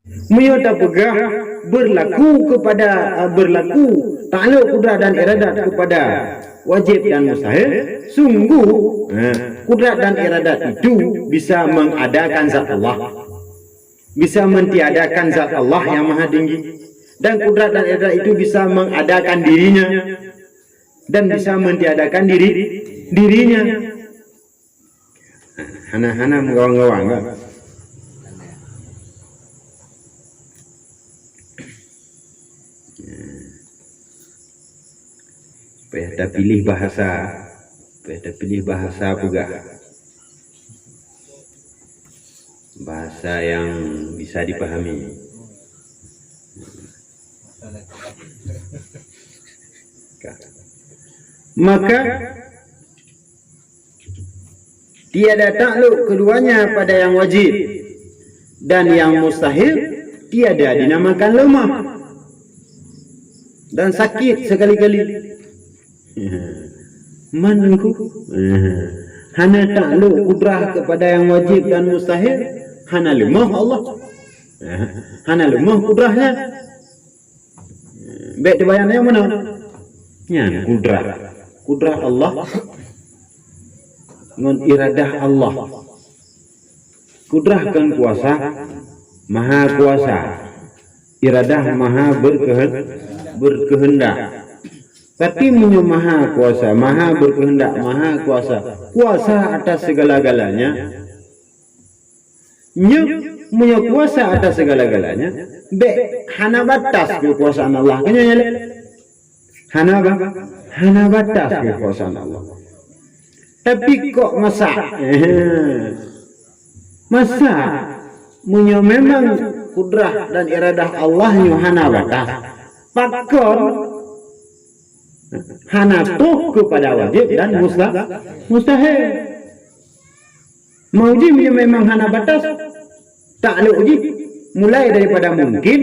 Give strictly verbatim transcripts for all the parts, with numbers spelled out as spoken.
Meunyoe tapeugah berlaku kepada, eh, berlaku taklok kudrat dan iradat kepada wajib dan mustahil, sungguh, eh, kudrat dan iradat itu bisa mengadakan zat Allah, bisa mentiadakan zat Allah yang maha tinggi, dan kudrat dan iradat itu bisa mengadakan dirinya dan bisa mentiadakan diri dirinya. Hana, hana meugawang-gawang kan? Payah tapiléh bahasa, payah tapiléh bahasa peugah. Bahasa yang bisa dipahami. Maka tiada taklok keduanya pada yang wajib, dan yang mustahil tiada dinamakan lemah dan sakit sekali-kali. Man ku, hana taklok kudrah kepada yang wajib dan mustahil, hana lemah Allah. Hana lemah kudrahnya. Bèk teubayang nyang meunan. Nyan kudrah. Kudrah Allah ngon iradah Allah. Kudrah kan kuasa, maha kuasa. Iradah maha berkeuhen-, berkeuheundak. Tapi meunyoe maha kuasa, maha berkeuheundak, maha kuasa, kuasa atas segala-galanya, nyoe, meunyoe kuasa atas segala-galanya, bèk hana batas keukuasaan Allah. Kan nyoe lé? Hana ba-, hana batas keukuasaan Allah. Tapi kok masa? Masa? Meunyoe memang kudrah dan iradah Allah nyoe hana batas, pakon hana troh keupada wajib dan musta-, mustahil? Mauji memang hana batas, taklok jih mulai daripada mungkin,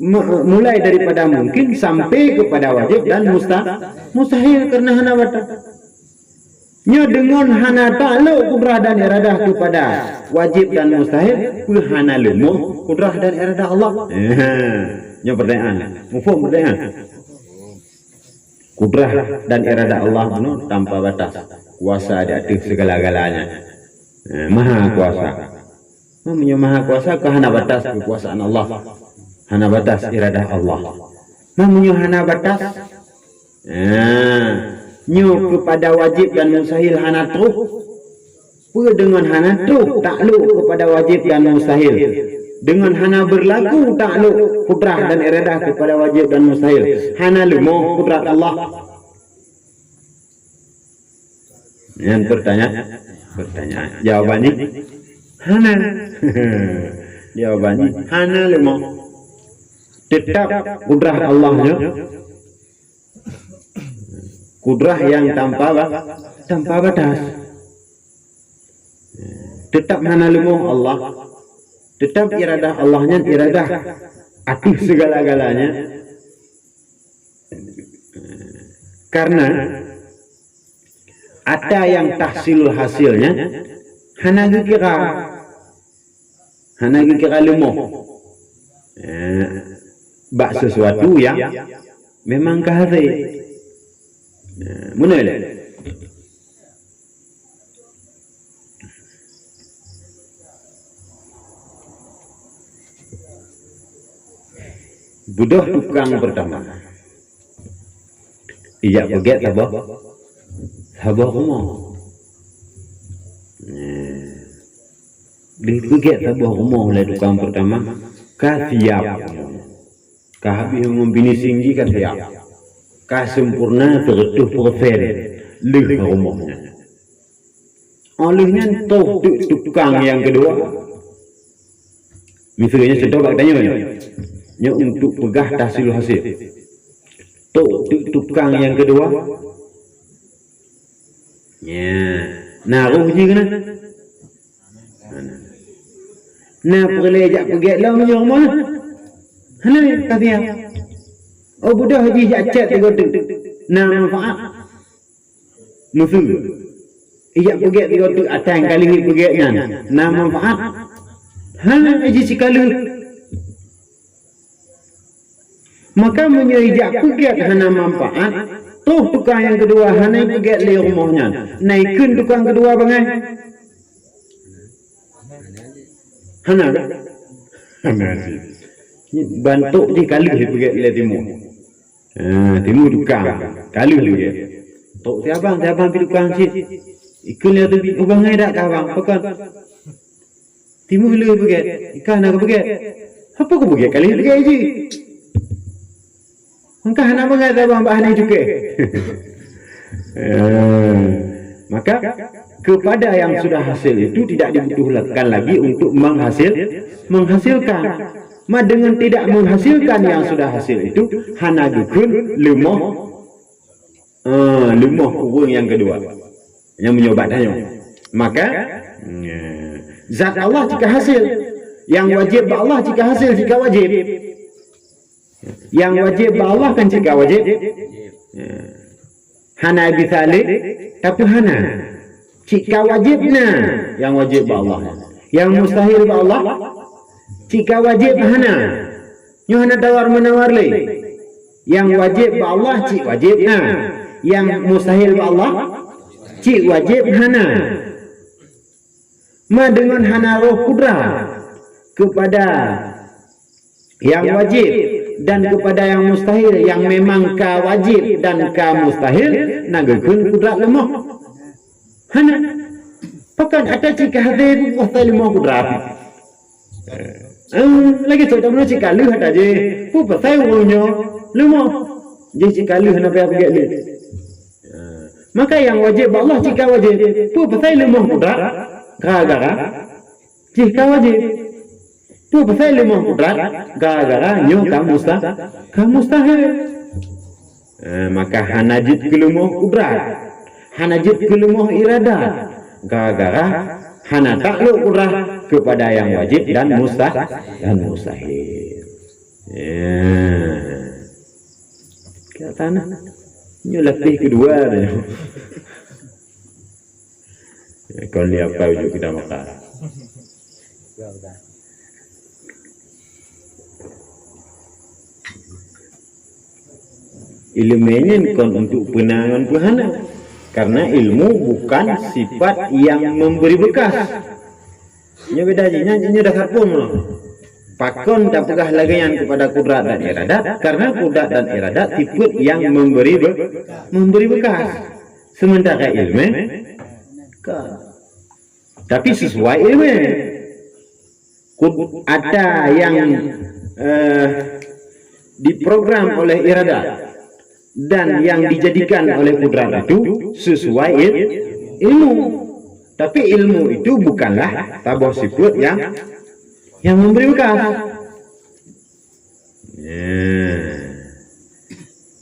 mu-, mulai daripada mungkin sampai kepada wajib dan musta-, mustahil karena hana batas. Nyoe deungon hana taklok kudrah dan iradah kepada wajib dan mustahil, peue hana leumoh kudrah dan iradah Allah? Nyoe pertanyaan. Muphom pertanyaan? Kudrah dan iradah Allah bunoe tanpa batas, kuasa di ateueh segala-galanya. Eh, maha kuasa. Meunyoe maha kuasa, ka hana batas keukuasaan Allah. Hana batas iradah Allah. Meunyoe hana batas, eh, nyoe keupada wajib dan mustahil hana troh. Peue deungon hana troh taklok keupada wajib dan mustahil? Deungon hana beurlaku taklok kudrah dan iradah keupada wajib dan mustahil, hana leumoh kudrat Allah? Nyan pertanyaan, pertanyaan. Jawaban jih, hana. Jawaban jih, hana leumoh. Teutap kudrah Allah nyoe kudrah nyang tanpa ba-, tanpa batas. Teutap hana leumoh Allah. Teutap iradah Allah nyan iradah ateueh segala-galanya. Karena ata nyang tahsilul hasilnya hana geukira. Hana geukira leumoh. Eh, bak sesuatu nyang memang ka hasé. Eh, meunoe lé. Beudôh tukang pertama. Ijak peugét saboh, saboh rumoh. Eh, dipeugét saboh rumoh lé tukang pertama, ka siap rumoh. Ka habéh ngon finishing jih ka siap. Ka sempurna seratus persen lheueh rumoh nyan. Óh lheueh nyan troh teuk tukang nyang keudua. Miseue nyoe contoh bak geutanyoe nyoe. Nyoe untuk peugah tahsilul hasil. Troh teuk tukang nyang keudua. Nya, na roh jih keunan. Na peureulée jak peugét lom nyoe mah. Hana ka siap. Oh, beudôh jih jak cét tiga teuk. Na manfaat. Miseue. Ijak peugét tiga teuk atang kali ngieng peugét nyan. Na manfaat. Hana jih cit ka lheueh. Maka meunyoe ijak peugét hana manfaat, toh tukang nyang keudua hana ipeugét lé rumoh nyan, na ikheun tukang keudua bangai? Hana, kan? Hana cit. Bantok jih ka lheueh ipeugét lé timu. Ha, timu tukang, ka lheueh ipeugét. Tok si abang, si abang pi tukang cit. Ikheun lé teubi, "Oh, bangai dak kah, Bang?" Pakon? Timu lheueh peugét, ka na kupeugét. Apa kupeugét ka lheueh peugét jih? Engkah hana bangai tabang bak hana cuke. Eh, maka kepada yang sudah hasil itu tidak dibutuhkan lagi untuk menghasil, menghasilkan. Ma dengan tidak menghasilkan yang sudah hasil itu, hana geukheun leumoh, eh, leumoh ureuëng nyang keudua. Nyang meunyoe bak tanyoe. Maka, eh, zat Allah cit ka hasil. Nyang wajéb bak Allah cit ka hasil, cit ka wajéb. Nyang wajéb bak Allah kan cit ka wajéb. Ya. Hana bisa lé, tapi hana. Cit ka wajéb na nyang wajéb bak Allah. Nyang mustahil bak Allah, cit ka wajéb hana. Nyoe hana tawar-menawar lé. Nyang wajéb bak Allah cit wajéb na. Nyang mustahil bak Allah cit wajéb hana. Ma deungon hana roh kudrat kepada nyang wajéb dan kepada nyang mustahil, nyang memang ka wajéb dan ka mustahil, na geukheun kudrat leumoh. Hana. Pakon ata cit ka hasil, peue pasai leumoh kudrat. Eh, lagée contoh meunyoe cit ka lheueh ata jih, peue pasai ureuëng nyoe leumoh. Jih cit ka lheueh hana payah peugét lé. Maka nyang wajéb bak Allah cit ka wajéb. Peue pasai leumoh kudrat? Gara-gara jih ka wajéb. Peue pasai leumoh kudrat? Gara-gara nyoe ka musta-, ka mustahil. Eh, maka hana jeuet keu leumoh kudrat. Hana jeuet keu leumoh iradat. Gara-gara hana taklok kudrat kepada nyang wajéb dan musta-, dan mustahil. Ya. Ka tanah. Nyoe lapéh keudua dah. Kon lé apai ujuk kita makan. Ileumé nyan kon untuk peuna ngon peuhana. Karena ilmu bukan sifat yang memberi bekas. Nyoe beda jih, nyan nyoe dasar phôn meunan. Pakon tapeugah lagée nyan kepada kudrat dan iradat? Karena kudrat dan iradat sifat yang memberi be-, memberi bekas. Sementara ilmu, kan. Tapi sesuai ilmu. Kud-, ada yang, eh, diprogram oleh iradat dan yang dijadikan oleh kudrat itu sesuai il-, ilmu. Tapi ilmu itu bukanlah saboh sifat yang, yang memberi bekas. Ya.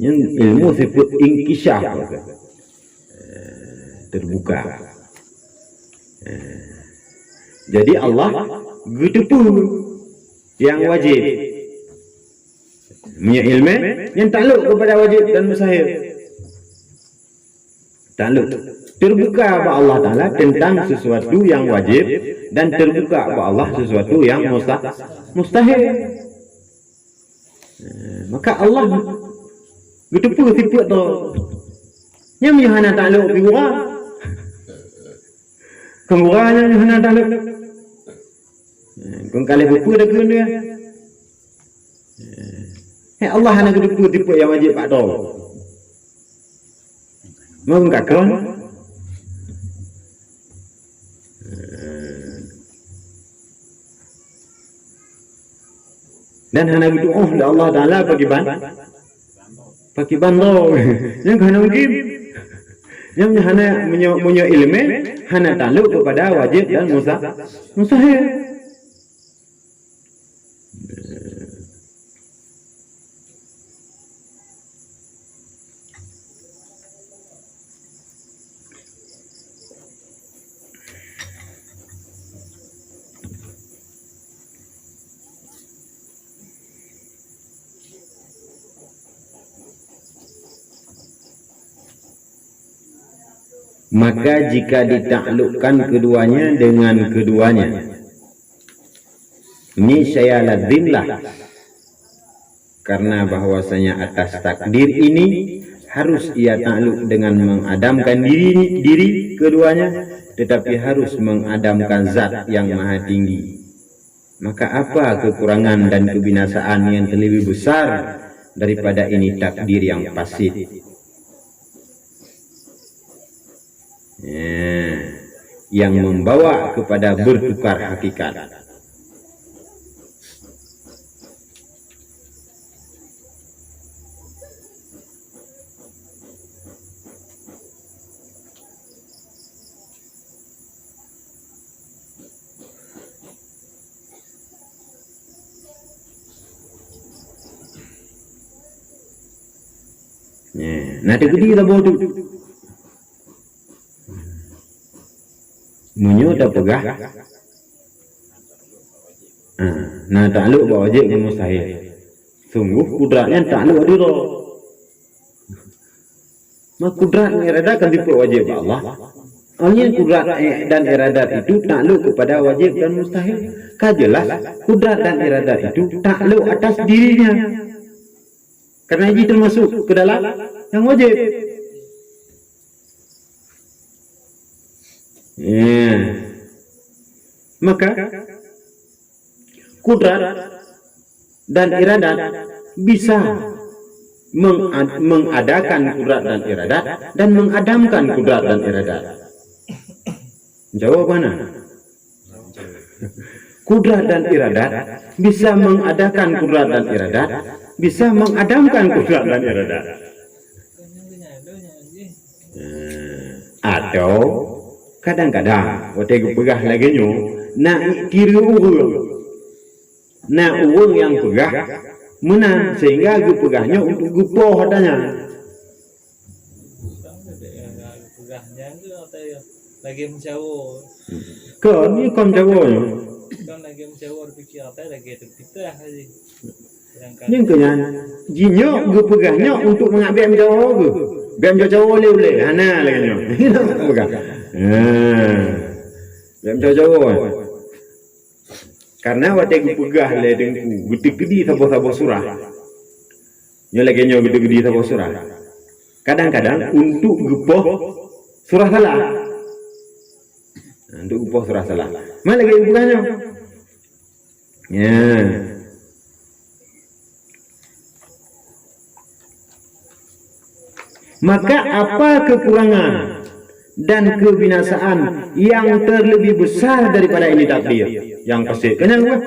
Nyan ilmu sifat inkishaf. Eh, terbuka. Eh. Jadi Allah geuteupeue nyang wajéb. Meunyoe ilmu, nyan taklok kepada wajéb dan mustahil. Taklok. Terbuka bak Allah Taala tentang sesuatu yang wajib dan terbuka bak Allah sesuatu yang musta-, mustahil. Eh, maka Allah geuteupeue sifat droe. Nyan meunyoe hana taklok keu gura. Keu gura nyan hana taklok. Eh, kon ka lheueh peue dah keu dia. Eh, Allah hana geuteupeue sifat nyang wajéb bak droe. Meukeukon. Dan hana geutuoh lé Allah Taala pakriban, pakriban droe. Nyan hana mungkin. Nyan hana, meunyoe, meunyoe ileumé hana taklok keupada wajéb dan musta-, mustahil. Maka jika ditaklukkan keduanya dengan keduanya, Niscaya lazimlah, karena bahwasanya atas takdir ini harus ia takluk dengan mengadamkan diri, diri keduanya, tetapi harus mengadamkan Zat yang Maha Tinggi. Maka apa kekurangan dan kebinasaan yang terlebih besar daripada ini takdir yang fasid? Ya, yang membawa kepada bertukar hakikat. Ya, na teukeudi saboh tu. Meunyoe tapeugah, ha, na taklok bak wajéb ngon mustahil. Sunggoh kudrat nyan taklok di droe. Ma kudrat ngon iradat kan sifeuet wajéb bak Allah. Awalnya kudrat, eh, dan iradat itu taklok kepada wajéb dan mustahil. Ka jelas, kudrat dan iradat itu taklok atas dirinya. Karena jih termasuk ke dalam yang wajéb. Ya. Maka, kudrat dan iradat bisa mengad-, mengadakan kudrat dan iradat dan mengadamkan kudrat dan iradat. Jawab mana? Kudrat dan iradat bisa mengadakan kudrat dan iradat, bisa mengadamkan kudrat dan iradat. Eh, atau kadang-kadang watée geupeugah lagée nyoe, na iktiri ureuëng. Na ureuëng nyang peugah meunan, sehingga geupeugah nyoe untuk geupoh ata nyan. Peugah nyan tu lagée meucawo. Kon, ni kon cawo nyoe. Kon lagée meucawo dipikir ata lagée teupitah tadi. Nyang keu nyan, jihnyoe geupeugah nyoe untuk mangat bèk meucawo geuh. Bèk meucawo lé ulèe. Hana lagée nyoe. Peugah. Ha. Bèk meucawo. Karena watée geupeugah lé teungku, geuteukeudi saboh-saboh surah. Nyoe lagée nyoe geuteukeudi saboh surah. Kadang-kadang untuk geupoh surah salah. Untuk geupoh surah salah. Ma lagée geupeugah nyoe. Ya. Maka apa kekurangan dan kebinasaan yang terlebih besar daripada ini takdir? Yang pasti, kenyang bukan?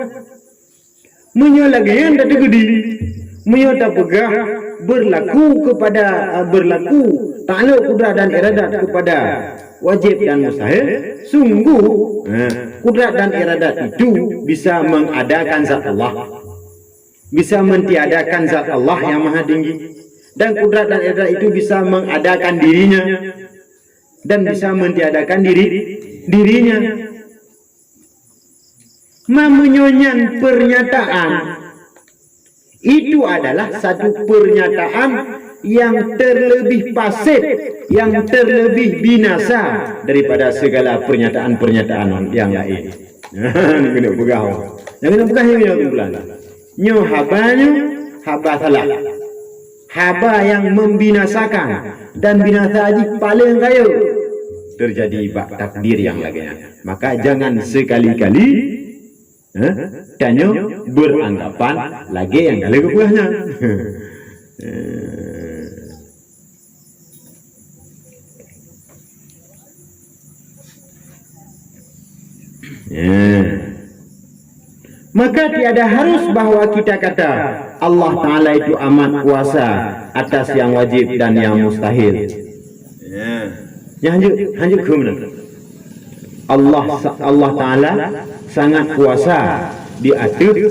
Meunyoe lagée nyan teukeudi, meunyoe tapeugah berlaku kepada, berlaku taklok kudrat dan iradat kepada wajib dan mustahil, sungguh, eh, kudrat dan iradat itu bisa mengadakan zat Allah. Bisa mentiadakan zat Allah yang maha tinggi. Dan kudrat dan iradat itu bisa mengadakan dirinya. Dan bisa mentiadakan diri, dirinya. Ma meunyoe nyan pernyataan, itu adalah satu pernyataan yang terlebih fasid, yang terlebih binasa daripada segala pernyataan-pernyataan yang lain. Nyang keuneuk peugah, nyang keuneuk peugah nyoe, nyoe kesimpulan. Nyoe haba nyoe, haba salah. Haba nyang membinasakan dan binasa jih paleng rayeuk terjadi bak takdir nyang lagée nyan. Maka jangan sekali-kali, eh, tanyoe beranggapan lagée nyang ka lheueh geupeugah nyan. Eh. Ya. Maka tiada harus bahwa kita kata Allah Ta'ala itu amat kuasa atas yang wajib dan yang mustahil. Ya. Nyan hanjeuet, hanjeuet keu meunan. Allah sa-, Allah Ta'ala sangat kuasa di ateueh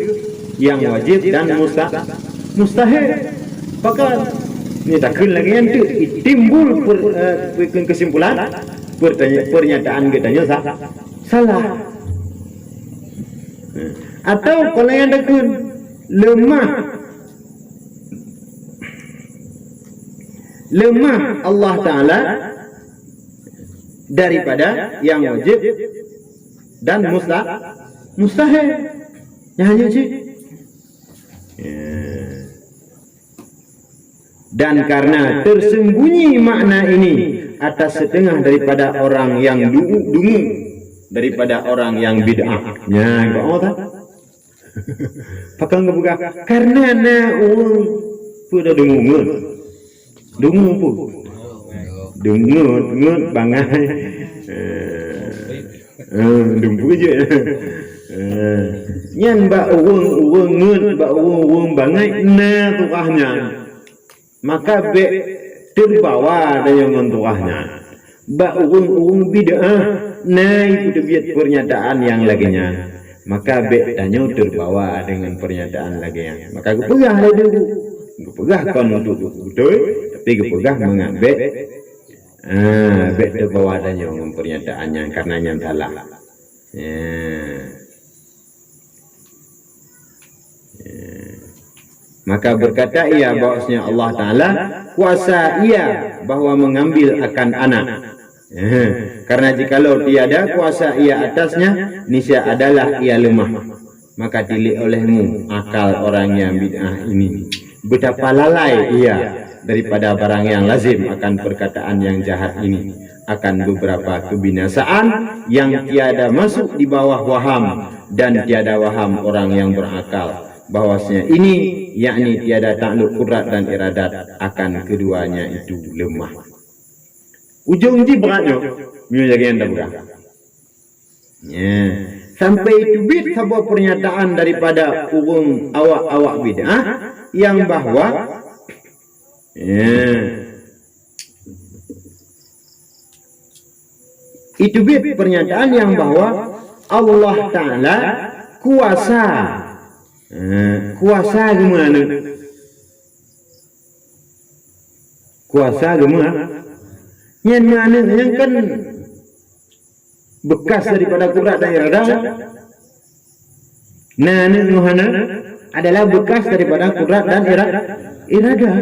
nyang wajéb dan musta-, mustahil. Pakon? Nyoe takheun lagée nyan teuk timbul per-, eh, pe-, kesimpulan pertanya-, pernyataan geutanyoe sa-, salah. Atau kalau nyang takheun leumah, leumah Allah Taala daripada nyang wajéb dan musta-, mustahil. Nyan hanya cit. Ya. Dan karena tersembunyi makna ini atas setengah daripada orang yang du-, dungu, daripada orang yang bid'ah. Nyan, kok tahu? Pakon geupeugah, karena na ureuëng peue dah dungu ngon. Dungu peue? Dungut, ngut bangai. Eh, eh, dumpeue jeuet. Eh, nyan bak ureuëng-ureuëng ngut, bak ureuëng-ureuëng bangai na tuah nyan. Maka bék teubawa tanyoe ngon tuah nyan. Bak ureuëng-ureuëng bid'ah na ipeuteubiet pernyataan nyang lagée nyan. Maka bék tanyoe teubawa deungon pernyataan lagée nyan. Maka geupeugah lé guru, geupeugah kon untuk beutôi, tapi geupeugah mangat bék, ah, bék teubawa tanyoe ngon pernyataan nyan, karena nyan salah. Ya. Ya. Maka berkata ia bahwasanya Allah Ta'ala kuasa ia bahwa mengambil akan anak. Ya. Karena jikalau tiada kuasa ia atasnya, niscaya adalah ia lemah. Maka tilik olehmu akal orang yang bid'ah ini. Betapa lalai ia daripada barang yang lazim akan perkataan yang jahat ini, akan beberapa kebinasaan yang tiada masuk di bawah waham dan tiada waham orang yang berakal, bahwasanya ini, yakni tiada takluk kudrat dan iradat, akan keduanya itu lemah. Ujong jih berat nyoe, nyoe lagée nyang tapeugah. Ya. Sampai teubiet saboh pernyataan daripada ureuëng awak-awak bid'ah yang bahwa, ya, itu teubiet pernyataan yang bahwa Allah Ta'ala kuasa. Ya, kuasa geumeuneuek. Kuasa geumeuneuek. Nyan meuaneuek nyan kan bekas daripada kudrat dan iradah. Na aneuëk ngon hana adalah bekas daripada kudrat dan ira-, iradah.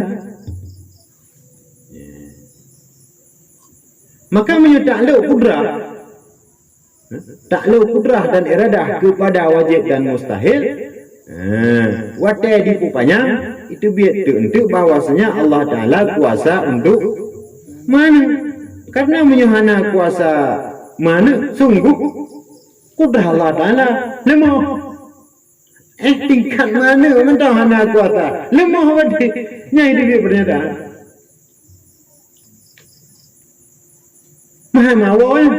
Maka meunyoe takluk kudrat, takluk kudrah dan iradah kepada wajib dan mustahil, ha, watée jipupanyang, itu biet teunteuek bahwasanya Allah Ta'ala kuasa untuk meuaneuëk. Karena meunyoe hana kuasa meuaneuëk, sungguh kudrah Allah Ta'ala leumoh. Eh, tingkat meuaneuëk mantong hana kuasa. Leumoh berarti. Nyan itu biet pernyataan. Mahai mawon.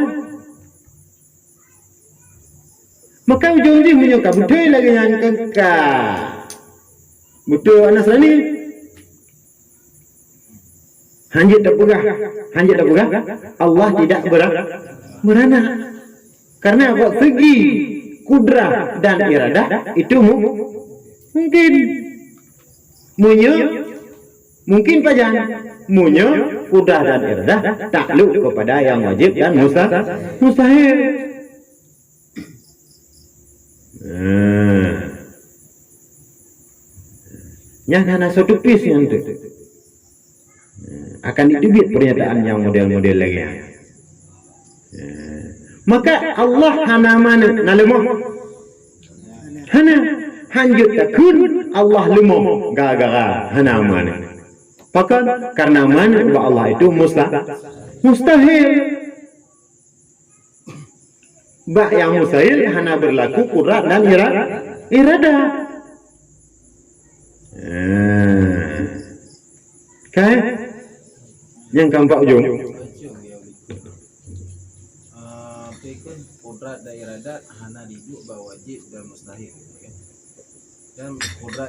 Maka ujong jih meunyoe ka beutôi lagée nyan ka, ka beutôi Nasrani. Hanjeuet tapeugah, hanjeuet tapeugah Allah tidak bera-, beranak. Karena apa? Segi kudrah dan iradah itu mu-, mungkin. Meunyoe mungkin pajan, meunyoe kudrah dan iradah takluk kepada yang wajib dan musta-, mustahil. Nah. Nyan hana satu pis nyan tu. Akan ditubiet pernyataan yang model-model lagée nyan. Maka Allah hana meuaneuëk, na leumoh? Hana. Hanjeuet takheun Allah leumoh gara-gara hana meuaneuëk. Pakon? Karena meuaneuëk bak Allah itu musta-, mustahil. Bak nyang mustahil hana berlaku kudrat dan ira-, iradah. Eh. Kan? Nyang keempat ujong. Ah, apa ikon? Kudrat dan iradat hana diduek bak wajib dan mustahil, kan? Dan kudrat